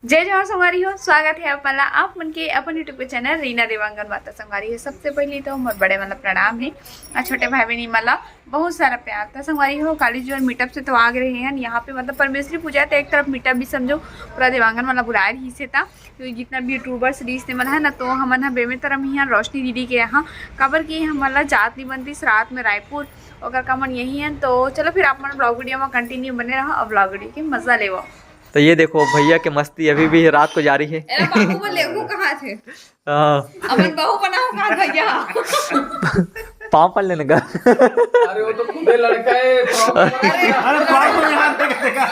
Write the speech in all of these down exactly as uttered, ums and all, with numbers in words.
जय जोहार संगवारी हो, स्वागत हे आप मन ला आप मन के अपन YouTube के चैनल रीना देवांगन मा। त संगवारी हो, सबसे पहली तो मोर बड़े मन ला प्रणाम हे, अउ छोटे भाई बहिनी मन ला बहुत सारा प्यार। त संगवारी हो, काली जो मीटअप से तो आ गए रहे हैं यहाँ पे, मतलब परमेश्वरी पूजा, तो एक तरफ मीटअप भी समझो, पूरा देवांगन मन ला बुलाए रहिस हे। त तो जितना भी यूट्यूबर्स रहिस ते मन है ना, तो हमन ह बेमेतरा में ही रोशनी दीदी के यहाँ, काबर कि हमन ला जात नहीं बनतीस रात में रायपुर, ओकर का मन यही है। तो चलो फिर आप मन ब्लॉग वीडियो में कंटिन्यू बने रहो और ब्लॉग वीडियो के मजा लेवो। तो ये देखो भैया के मस्ती अभी भी रात को जारी है। एला बाबू बोले, "वो कहाँ थे?" हाँ। अपन बहू बनाओ कहाँ भैया? पाँव पड़ लेने का। अरे वो तो खुदे लड़का है, पाँव पड़ लेने का। अरे बाबू यहाँ देखा, देखा।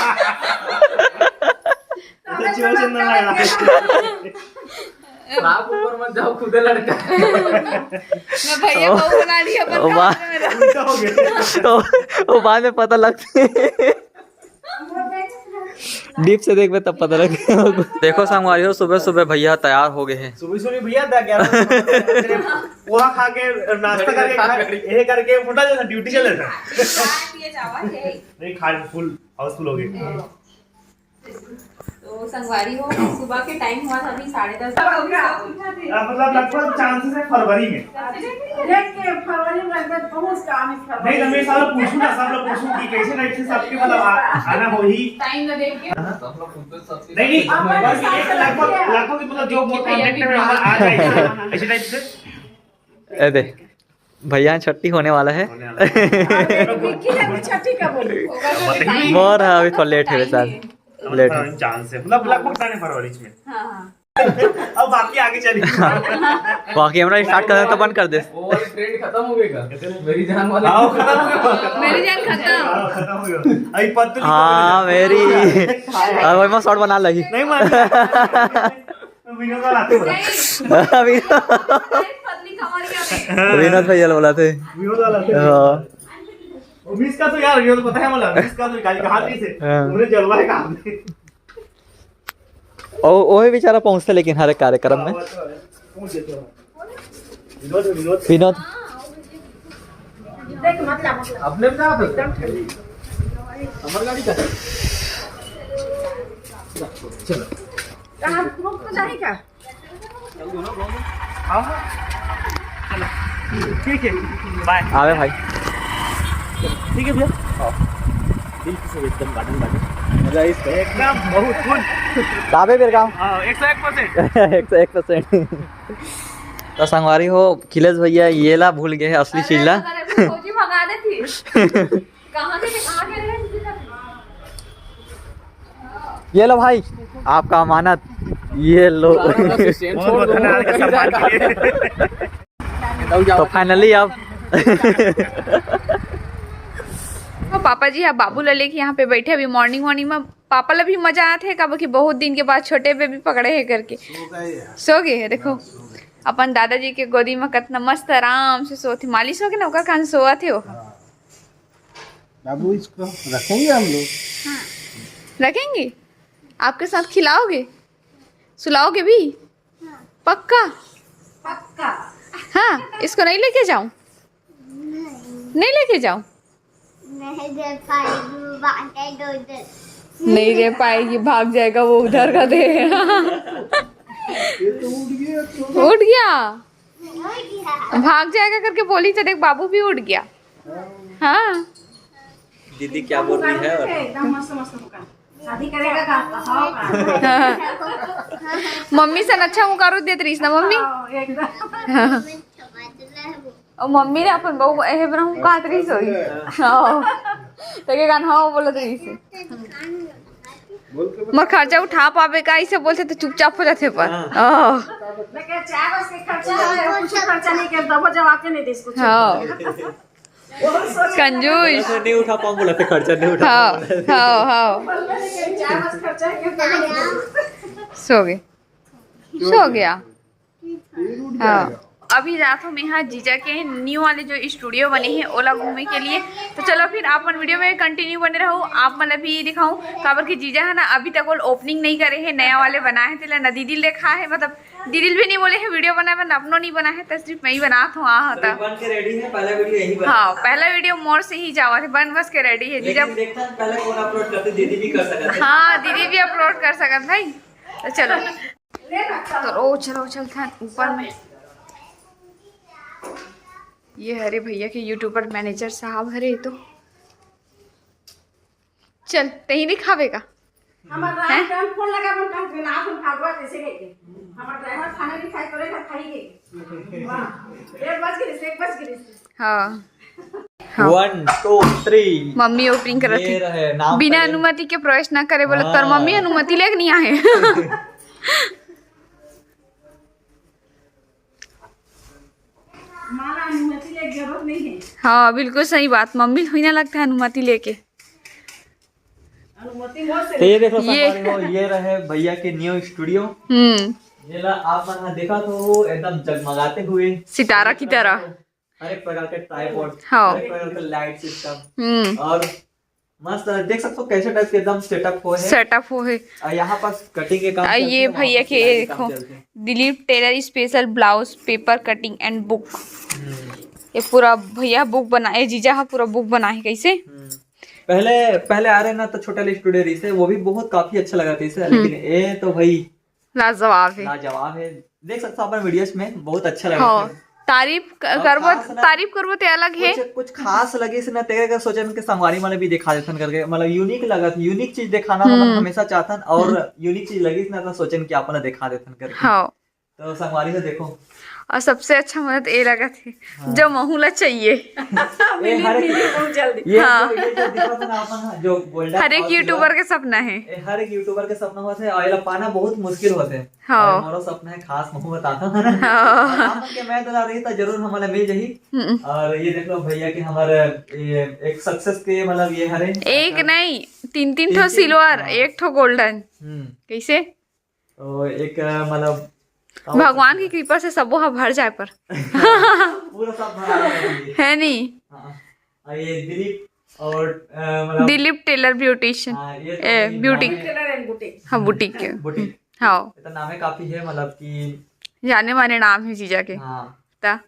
तो जोर से ना लगा। आप ऊपर मत जाओ, खुदे लड़का। मैं भैया बहू बना ली अपन ओ वाह। काम में। उल्टा हो गया। तो वो बाद में पता लगता है। डीप से देखबे तब पता लगे। देखो संगवारी हो, सुबह सुबह भैया तैयार हो गए हैं। सुबह सुबह भैया था क्या? पोहा खा के, नाश्ता करके, खा, ये करके फुटा जाता, ड्यूटी चले था। नहीं, खा फुल हाउसफुल हो गए। तो संगवारी हो, सुबह के टाइम हुआ था अभी साढ़े दस। हाँ, मतलब लगभग चांसेस है फरवरी में। देख के फरवरी में लगभग बहुत काम है फरवरी नहीं, तो मैं में। सारा पूछूं ना, सब लोग पूछूं कि कैसे टाइप से सबके मतलब आ-, आना हो ही। टाइम ना देख के। हाँ। नहीं, नहीं, अब बस ये तो लगभग, लगभग मतलब जो कॉन्टेक्ट में आ जाए, ऐसे टाइप से। ए दे, भैया छट्टी होने वाला है। होने वाला है। अरे, विक्की ने भी छट्टी का बोली। बताइए। मोर है, अभी थोड़ा लेट है सर। लेट है। हाँ, चांस है। मतलब, लगभग साढ़े फरवरी में। हाँ, हाँ। अब बाकी आगे चलिए। वाह, कैमरा स्टार्ट कर दे तो बंद कर दे। वो वाली ट्रेंड खत्म हो गई का? मेरी जान वाली। हाँ, खत्म हो गया। मेरी जान खत्म। हाँ, खत्म हो गया। अभी पत्तू हाँ, मेरी। अब मैं शॉट बना लगी। नहीं मार। विनोद वाला आते बोला। नहीं। अभी पत्नी कमरिया में। विनोद भैया बोला थे। विनोद वाला आते। हाँ। मिस का तो यार, ये तो पता है मला, मिस का तो गाड़ी कहाँ थी से? हाँ। उन्हें जलवा है कहाँ पे? ओ, ओही बेचारा पहुँचते लेकिन हर एक कार्यक्रम में। हाँ, वो तो है। पहुँच जाते हैं। विनोद, विनोद। विनोद। अपने में ना आता। हमारे गाड़ी का। चलो। कहाँ रुक तो जाने का? हाँ, हाँ। चलो। ठीक है, बाय। आवे भाई। ठीक है भैया। हाँ। बिल्कुल सब एकदम गार्डन, गार्डन। मजा आई इसका। एकदम बहुत फुल। ताबे बेरगांव। हाँ, एक सौ एक परसेंट। एक सौ एक परसेंट। तो संगवारी हो, खिलेश भैया ये ला भूल गए हैं असली चीज ला। अरे, अरे, फौजी भगा देती। कहाँ के, कहाँ के रहे? ये लो भाई, आपका अमानत, ये लो। बहुत बहुत धन्यवाद, सम्मान के लिए। तो फाइनली अब तो पापा जी ह बाबू ला लेके यहाँ पे बैठे। अभी मॉर्निंग वॉर्निंग में पापा ला भी मजा आत हे, काबर कि बहुत दिन के बाद छोटे बेबी पकड़े हे करके। सो गए हे, देखो। अपन दादाजी के गोदी में कितना मस्त आराम से सोत हे। मालिश हो के ना ओकर कान सोवत हे वो। बाबू, इसको रखेंगे हम लोग। रखेंगे? आपके साथ खिलाओगे, सुलाओगे भी? पक्का? पक्का। हाँ, इसको नहीं लेके जाऊं? नहीं लेके जाऊं? नहीं दे पाएगी, वो बांटे दो दे। नहीं दे पाएगी, भाग जाएगा वो उधर का दे। ये तो उड़ गया, तो उड़ गया। भाग जाएगा करके बोली तो देख, बाबू भी उड़ गया। हाँ। दीदी क्या बोल रही है? एकदम मस्त मस्त दुकान। शादी करेगा का? हाँ, का? मम्मी से अच्छा मुकारू देत रहीस ना मम्मी। हाँ, एकदम। और मम्मी ने अपन बहू एहे बरहू कहत रहीस होई। हाँ। तो के गान हाँ बोलत रहीस। मोर खर्चा उठा पाबे का, इसे बोलते तो चुपचाप हो जाते पर। हाँ। हाँ। मैं कहा, चार बस के खर्चा है, कुछ खर्चा नहीं कर, दबो जब आके नहीं देस कुछ। हाँ। कंजूस। नहीं उठा पाऊँ बोला थे, खर्चा नहीं उठा हाँ, पाऊँ। हाँ, हाँ। चार बस खर्चा है, तबो नहीं देस। सो गए। सो गया। हाँ। अभी जात हूँ मैं यहाँ जीजा के न्यू वाले जो स्टूडियो बने हैं ओला घूमे के लिए। तो चलो फिर आप मन वीडियो में कंटिन्यू बने रहो, आप मन ला भी दिखाऊँ। काबर कि जीजा है ना अभी तक वो ओपनिंग नहीं करे है, नया वाले बनाए हैं, तेला ना दीदी ले खा है, मतलब दीदी भी नहीं बोले है वीडियो बनाए बर, अपनो नहीं बना है, तो सिर्फ मैं ही बनात हूँ। हाँ, तो होता। बन के रेडी है, पहला वीडियो यही बना। हाँ, पहला वीडियो मोर से ही जावा थे, बन बस के रेडी है जीजा। लेकिन देखता हूँ पहले कौन अपलोड करते, दीदी भी कर सकते हैं। हाँ, दीदी भी अपलोड कर सकत भाई। तो चलो, तो ओ चलो, चलथन ऊपर में। ये हरे भैया के YouTuber manager साहब हरे तो। चल, तही नहीं खावे का? हमार ड्राइवर फोन लगा, मन कहत ना, अपन भागवा कैसे गए? हमार ड्राइवर खाना नहीं खाए, तोरे घर खाई गए। वाह, एक बज गए, एक बज गए। हाँ। हाँ। One, two, three। Mummy opening करत ये थी। रहे, नाम बिना पहले अनुमति के प्रवेश ना करे बोले, तोर हाँ। मम्मी अनुमति लेके नहीं आए। माला अनुमति लेके जरूरत नहीं है। हाँ, बिल्कुल सही बात। मम्मी थोड़ी ना लगता है अनुमति लेके। अनुमति मोर से तो ये देखो ये संगवारी हो, ये रहे भैया के न्यू स्टूडियो। हम्म। ये ला आप मन ह देखा तो एकदम जगमगाते हुए सितारा की तरह। हर एक प्रकार के ट्राइपॉड, हाँ। हर एक प्रकार के लाइट सिस्टम हम्म। और मस्त देख सकते हो कैसे टाइप के एकदम सेटअप हो है। सेटअप हो है। और यहाँ पास कटिंग के काम आ, चलते ये हैं, वहाँ भैया पास के सिलाई ये काम देखो, चलते हैं। Dilip tailor special blouse paper cutting and book। हम्म। ये पूरा भैया बुक बनाए, जीजा हा पूरा बुक बनाए कैसे। हम्म। पहले पहले आ रहे ना तो छोटा स्टूडियो रही से, वो भी बहुत काफी अच्छा लगा था इसे, हम्म। लेकिन ये तो भाई लाजवाब है। लाजवाब है। देख सकते हो अपन वीडियोस में बहुत अच्छा लगा हाँ। था। तारीफ क- और करबो, खास ना तारीफ करबो ते अलग है। कुछ, कुछ खास लगे से ना तेरे का सोचन के संगवारी मन भी दिखा देथन करके, मतलब यूनिक लगा था, यूनिक चीज दिखाना मतलब हम्म। हमेशा चाहतन और हम्म। यूनिक चीज लगी से ना तो सोचन के अपन दिखा देथन करके। हाँ। तो संगवारी हो देखो। और सबसे अच्छा मदद ये लगा थी हाँ। जो महू ला चाहिए। ये मिली, हर मिली बहुत जल्दी। ये हाँ। जो, ये जो दिखा था ना अपन जो गोल्डन हर एक और YouTuber सिल्वर, के सपना है। ये हर एक YouTuber के सपना होते हैं और ये ला पाना बहुत मुश्किल होते हैं। हाँ। और हमारा सपना है खास महू बताता हूँ। हाँ। आप मन के मैं दुला रही तो जरूर हमारा मिल जाही। हम्म। और ये देख लो भैया के हमारे ये एक सक्सेस के मतलब ये हरे एक नहीं, तीन तीन तीन ठो तीन, सिल्वर, हाँ। एक ठो गोल्डन। हम्म। कैसे? तो एक अ, मतलब भगवान की कृपा से सबो ह भर जाए पर। पूरा सब भरा है ये। है नी? हाँ। और ये दिलीप और अ, मतलब दिलीप टेलर ब्यूटिशियन। हाँ, ये तो ए, भाई ब्यूटी। नाम है। Tailor and boutique. हाँ, बुटीक के। बुटीक। हाँ। ये तो नाम है काफी है मतलब कि जाने माने नाम है जीजा के। हाँ। ता?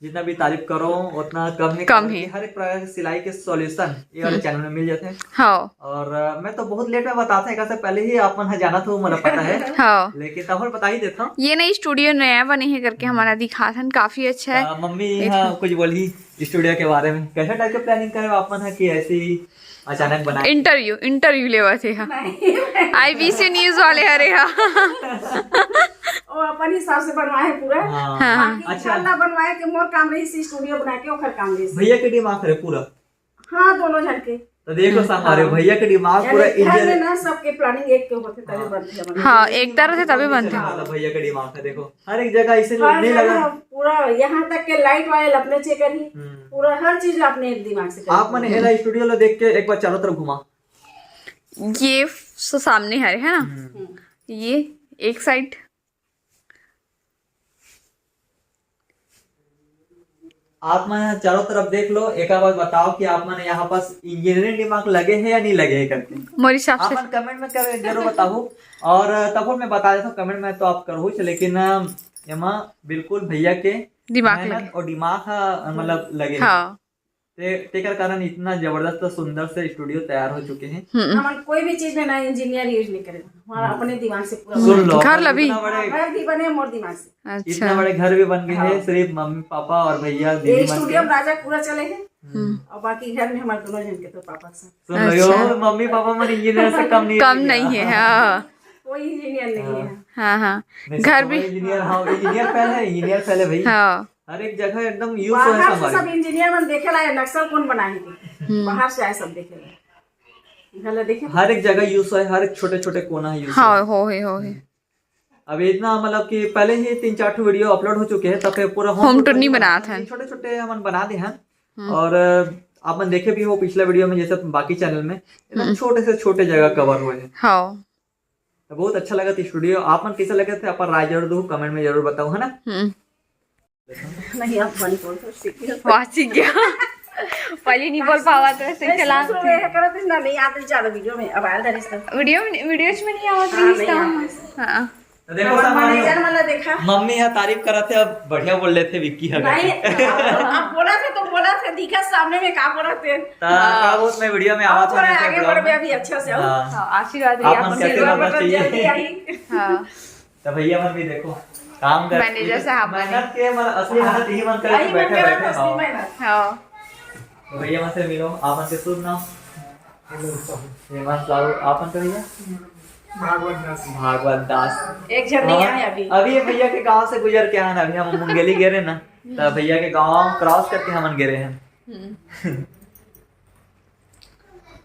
जितना भी तारीफ करो उतना कम है, कम क्योंकि है। हर एक प्रकार के सिलाई के सॉल्यूशन ये वाले हम्म। चैनल में मिल जाते हैं। हाँ। और अ, मैं तो बहुत लेट में बताता हूँ, एक से पहले ही आप मन ह जाना था, वो मुझे पता है। हाँ। लेकिन तब बता ही देता हूँ। ये नई स्टूडियो नया बने है करके हमारा दिखाथन, काफी अच्छा है। अ, मम्मी एक यहाँ कुछ बोली स्टूडियो के बारे में, कैसे टाइप के प्लानिंग करे आप मन है कि ऐसे ही अचानक बनाए? इंटरव्यू, इंटरव्यू लेवा थे हा। IBC न्यूज वाले हरे हा। वो अपन हिसाब से बनवाए पूरा। हाँ। हाँ, हाँ। बाकी अच्छा। खाना बनवाए के मोर काम रही सी, स्टूडियो बना के ओकर काम रही सी। भैया के दिमाग हरे पूरा। हाँ, दोनों जन के। तो देख लो साहब, हमारे हाँ। भैया के दिमाग पूरा यानी घर इंडिया में ना सबके प्लानिंग एक के होते तभी हाँ। बनते हैं। हाँ, एक तरह से तभी बनते हैं। मतलब भैया के दिमाग है, देखो हर एक जगह इसे हर नहीं लगा। जगह पूरा यहाँ तक के लाइट वाले अपने चेक करी, हम्म। पूरा हर चीज अपने दिमाग से करी। आप मैंने एला स्टूडियो ला देख के एक बार चारों तरफ घुमा। ये स-, सामने हरे है ना, हम्म। हम्म। ये एक साइड। आप मन चारों तरफ देख लो, एक बार बताओ कि आप मन यहाँ पास इंजीनियरिंग दिमाग लगे है या नहीं लगे है करके। मोर हिसाब से आप मन कमेंट में कर जरूर बताओ। और तब मैं बता देता हूँ कमेंट में तो आप करो ही, लेकिन अ, एमा बिल्कुल भैया के दिमाग मेहनत लगे। और दिमाग ह, मतलब लगे है। हाँ। ते, तेकर कारण इतना जबरदस्त सुंदर से स्टूडियो तैयार हो चुके हैं। हम्म। हमन कोई भी चीज में ना इंजीनियर यूज नहीं करे, हमारा हम्म। अपने दिमाग से पूरा सुन बना। लो, घर ला भी? इतना बड़े, हाँ, घर भी बने मोर दिमाग से। अच्छा। इतना बड़े घर भी बन गए हाँ। हैं सिर्फ मम्मी पापा और भैया ये दीदी मन स्टूडियो के। में राजा पूरा चले हैं हम्म। और बाकी घर में हमारे दोनों जन के तो पापा से। सुन लो, यो अच्छा। मम्मी पापा मन इंजीनियर से कम नहीं कम है। नहीं है, हाँ। कोई इंजीनियर नहीं है। हाँ, हाँ। नहीं, घर सब भी इंजीनियर, हाँ, इंजीनियर पहले, इंजीनियर पहले भाई। हाँ। हर एक जगह एकदम यूज हो है बाहर से हमारे। सब इंजीनियर मन देखे ला, नक्शा कौन बनाए है? हम्म। बाहर से आए सब देखे ला। घर ला देखे? हर एक जगह यूज हो है, हर एक छोटे-छोटे कोना यूज हाँ, हो है। हो है, हो है। हम्म। अब इतना मतलब कि पहले ही तीन चार ठो वीडियो अपलोड हो चुके हैं, तब फिर पूरा होम होम टूर टूर नहीं नहीं बना बनाया था। था। छोटे-छोटे हमन बना दे हैं। हम्म। और, अ, आप मन देखे भी हो पिछला वीडियो में, जैसे बाकी चैनल में, इतना हम्म। छोटे से छोटे जगह कवर हुए हैं। हाँ। तो बहुत अच्छा लगा था स्टूडियो। आप मन कैसे लगे थे, अपन राय जरूर दो, कमेंट में जरूर बताओ, है ना? हम्म। नहीं, आप बन बोल तो सीख गया। वाह, सीख गया। पहले नहीं बोल पावा तो ऐसे नहीं, चला। शुरू में ऐसे करत रही ना, नहीं आते ज्यादा वीडियो में, अब आयल धरिस तो। वीडियो में, वीडियोज में नहीं आवत हाँ, रही नहीं था। आते। हाँ। तो देखो, अपन संगवारी हो, मैनेजर मन ला देखा। मम्मी ह तारीफ करत हे, अब बढ़िया बोल लेथे विक्की ह नहीं, करके। अब बोला थे तो बोला थे, दिखा सामने में का बोला थे। त हाँ। का बोलत, मैं वीडियो में आवत अब हूँ, थोड़ा जैसे आगे blog बढ़बे में। अभी अच्छा से, हो। हाँ। हाँ, आशीर्वाद आप रही मन अपन कैसे सिल्वर रहना बटन चाहिए? जल्दी आई। हाँ। त भैया मन भी देखो, काम कर मैनेजर साहब मन। मेहनत के मन, असली मेहनत यही मन करे हाँ, कि यही मन बैठे करे, बैठे असली खाओ। मेहनत। हाँ। तो भैया मन से मिलो, आप मन के शुभ नाम? हेमंत साहू। आप मन के भैया? भागवत दास। भागवत दास। एक झन नहीं हाँ, आए अभी। अभी ये भैया के गांव से गुजर के आए ना, अभी हम मुंगेली गे रहे ना, तो भैया के गांव क्रॉस करके हमन गे रहे हैं। हम्म।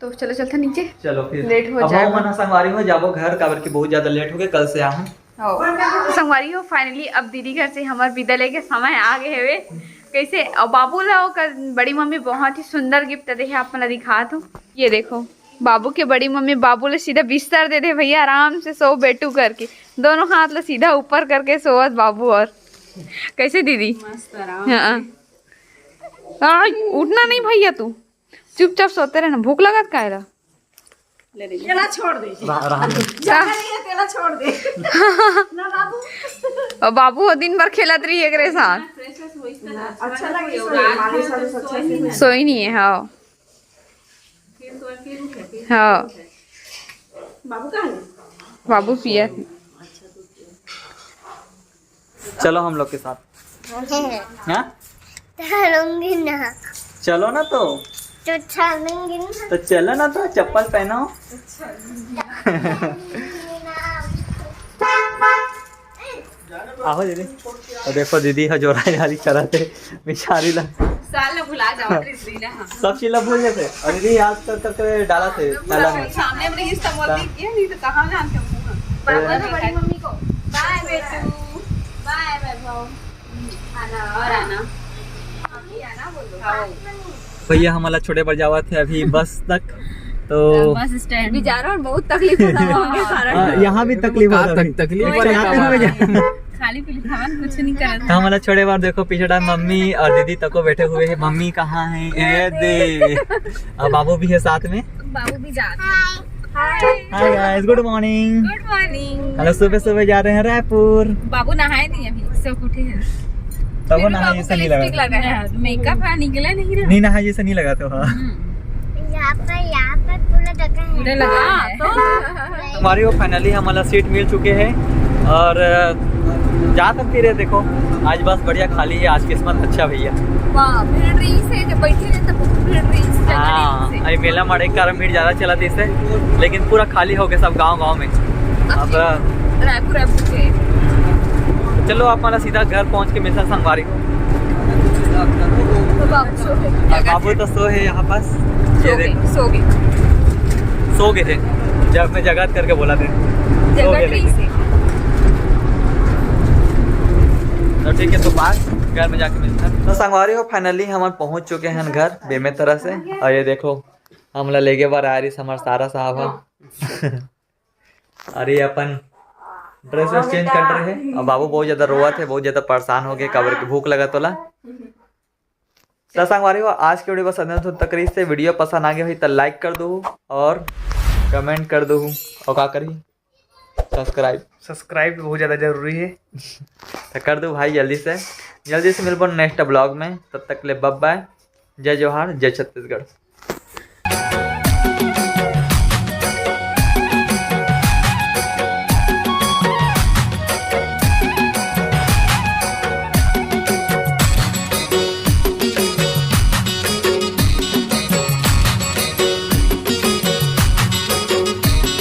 तो चलो, चलते नीचे। चलो फिर। लेट हो अब जाएगा। हम मन संगवारी हो जाबो घर, काबर कि बहुत ज्यादा लेट हो गए, कल से आ हम। हो। संगवारी हो, finally अब दीदी घर से हमर विदा लेके समय आ गए हवे। कैसे? और बाबू ला ओकर बड़ी मम्मी बहुत ही सुंदर गिफ्ट दे है, आप मन ला दिखात हूँ। ये देखो, बाबू के बड़ी मम्मी बाबू ला सीधा बिस्तर दे दे, "भैया आराम से सो बेटू" करके। दोनों हाथ ला सीधा ऊपर करके सोवत बाबू। और कैसे दीदी? मस्त आराम हाँ। से। आ, उठना नहीं भैया तू। चुपचाप सोते रहना, भूख लगत काय ला? ले रे। तेला छोड़ दे। रहा, रहा दे। जा। जा रही है, तेला छोड़ दे। ना बाबू। और बाबू वो दिन भर खेलत रही एकरे साथ। अच्छा लगे सोए, मालिश वालिश अच्छा से हुई। सोई नहीं है, हाँ। फिर सोए, फिर उठे, फिर हाँ। उठे। बाबू कहाँ है? बाबू पिया। चलो हम लोग के साथ। हाँ? चलूंगी ना। चलो ना तो। तो चलूंगी ना। तो चलो ना तो, चप्पल पहनो। आहो दीदी। तो देखो दीदी ह जोरा जारी करत हे, बेचारी ला। साल ला भुला जावत रहिस दीदी ला, हाँ। सब चीज ला भूल जाथे। और दीदी याद कर करके डालथे थैला में। सामने में रहिस त मोर हाँ। दीदी, नहीं तो कहाँ जानते हो? बाबू तो बड़ी मम्मी को। बाय बेटू, बाय वैभव। आना, और आना। अभी आना बोलो। हाँ। भैया हमन ला छोड़े बर जावत हे अभी बस तक। तो बस स्टैंड। बेचारा और बहुत तकलीफ होता है वहाँ के कारण। हाँ, यहाँ भी तकलीफ का होता है। तक-, तकलीफ कोई वाली चलाते का हुए बात जा- है। खाली पीली खावन कुछ नहीं करत। तो हमन ला छोड़े बर देखो पीछे टाइम मम्मी और दीदी तको बैठे हुए हैं। मम्मी कहाँ है? ये दे। और बाबू भी है साथ में। बाबू भी जात है। हाय। हाय गाइस, गुड मॉर्निंग। गुड मॉर्निंग। हम लोग सुबह सुबह जा रहे हैं रायपुर। बाबू नहाए नहीं अभी, सो उठे हैं। तब वो फिर भी नहाए बाबू जैसा का नहीं लगा। लिपस्टिक लगा है। मेकअप है, निकला नहीं रहा। नहीं नहाए जैसा नहीं लगा तो हाँ। हम्म। यहाँ पर, यहाँ पर पूरा लगा है। पूरा लगा हाँ, है। तो हमारी वो finally हमारा सीट मिल चुके हैं और, अ, जा सकती रहे। देखो आज बस बढ़िया खाली है, आज किस्मत अच्छा भैया। वाह, भीड़ रही से, जब बैठी रहे तब बहुत भीड़ रही से, जगह हाँ, नहीं से। अभी मेला माड़े के कारण भीड़ ज्यादा चला थी इससे, लेकिन पूरा खाली हो गया सब गांव गांव में। अब अब रायपुर, रायपुर के। चलो आप हमारा सीधा घर पहुंच के मिलता संगवारी को। तो बाबू सो गए। और बाबू तो सो है यहाँ पास। ये सो गए, देखो। सो गए। सो गए थे, जब मैं जगत करके बोला थे। सो गए जगत रही लेकिन। से। तो ठीक है, तो बात घर में जाके मिलता है। तो संगवारी हो, finally हम पहुंच चुके हैं घर बेमे तरह से। और ये देखो, हमला लेगे बर आए रहिस हमार सारा साहब ह। अरे अपन ड्रेस व्रेस चेंज कर रहे हैं। और बाबू बहुत ज्यादा रोवत है, बहुत ज्यादा परेशान हो गए, काबर के भूख लगा तोला। तो संगवारी हो, आज के वीडियो बस अतना तक रहिस हे। वीडियो पसंद आ गया हो तो लाइक कर दो और कमेंट कर दो और का करी सब्सक्राइब। सब्सक्राइब बहुत ज्यादा जरूरी है। तो कर दो भाई जल्दी से, जल्दी से मिलबो नेक्स्ट ब्लॉग में। तब तक ले बाय बाय, जय जोहार, जय छत्तीसगढ़।